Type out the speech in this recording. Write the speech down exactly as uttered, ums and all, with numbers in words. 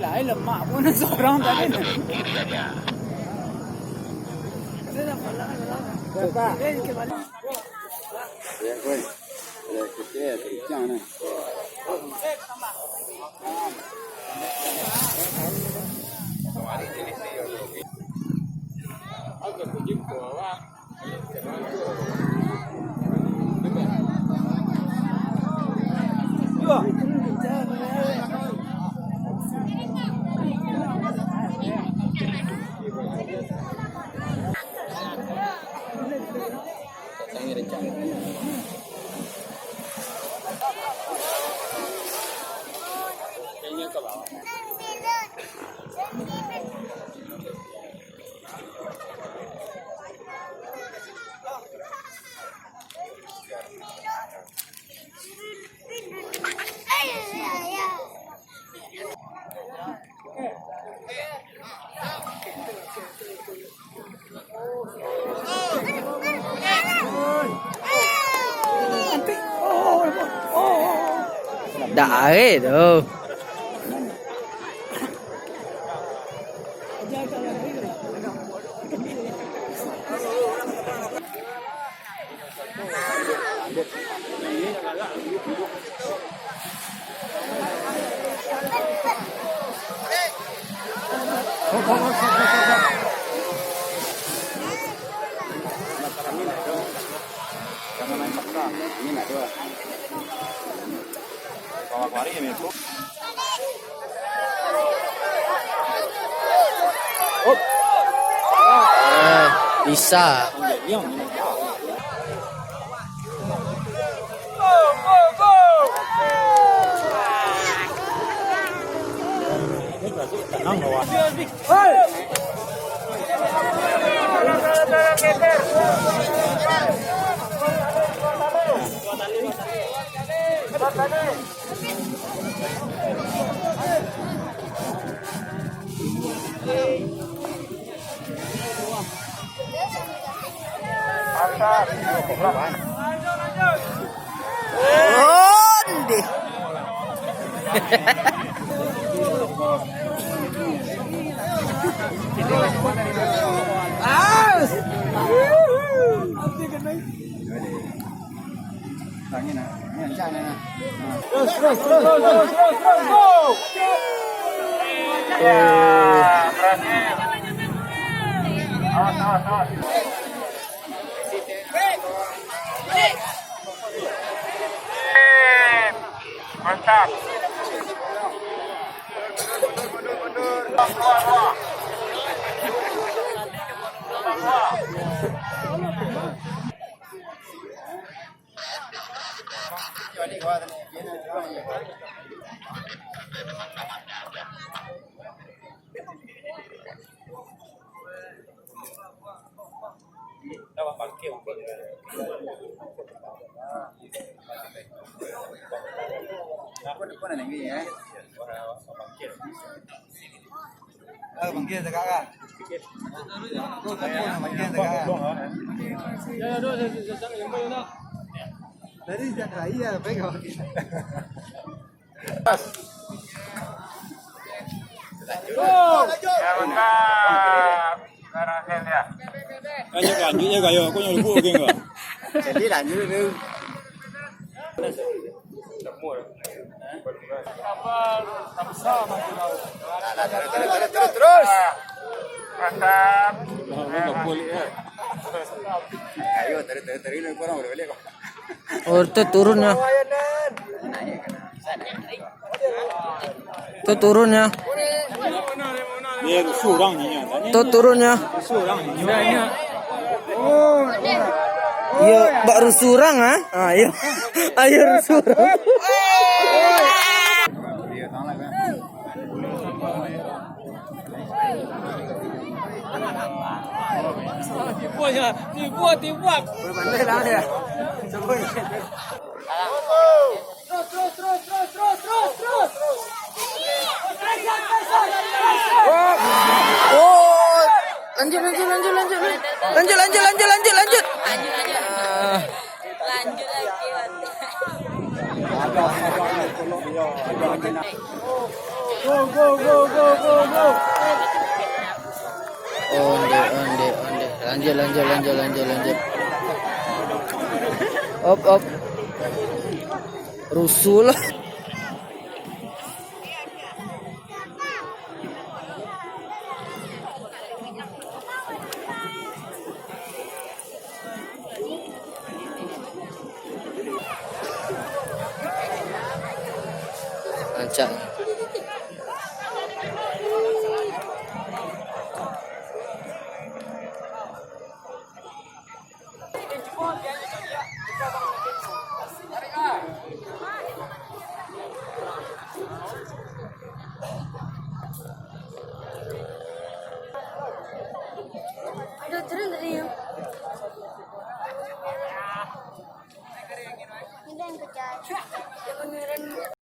Lain lemak pun seorang tadi. Dak arek tu. Eh, bisa. Onde. Aus. Terus, terus, terus, terus, terus, terus, go! Ya, berhasil. Awas, awas, awas. Mantap. Ah, bangkit tagak lah. Bangkit tagak lah. Tadi sejak terakhir lah, baik kau. Ya, mantap. Lanjut, lanjut je, kayo. Aku nyuruh buat game kau. Jadi, lanjut dulu. Terus, terus, terus, terus, terus. Mantap. Ayo, tarik, tarik, tarik, lu kurang, udah balik kok. Oh, itu turunnya. Itu turunnya. Dia rusuh orang ni, ya. Itu turunnya. Rusuh orang ni. Iya, bak rusuh orang, ah. Ah, iya. Ayo rusuh orang. Tipu ya, tipu, tipu. Boleh pandai lah ya. Terus, terus, terus, terus, terus, terus, terus, terus. Go, go, go, go, go, go. Onde, onde, onde. Lanjut, lanjut, lanjut, lanjut, lanjut. Op, op. Rusuh lah. Rancak. Aduh, turun tadi. Ini yang pecah. Yang beneran.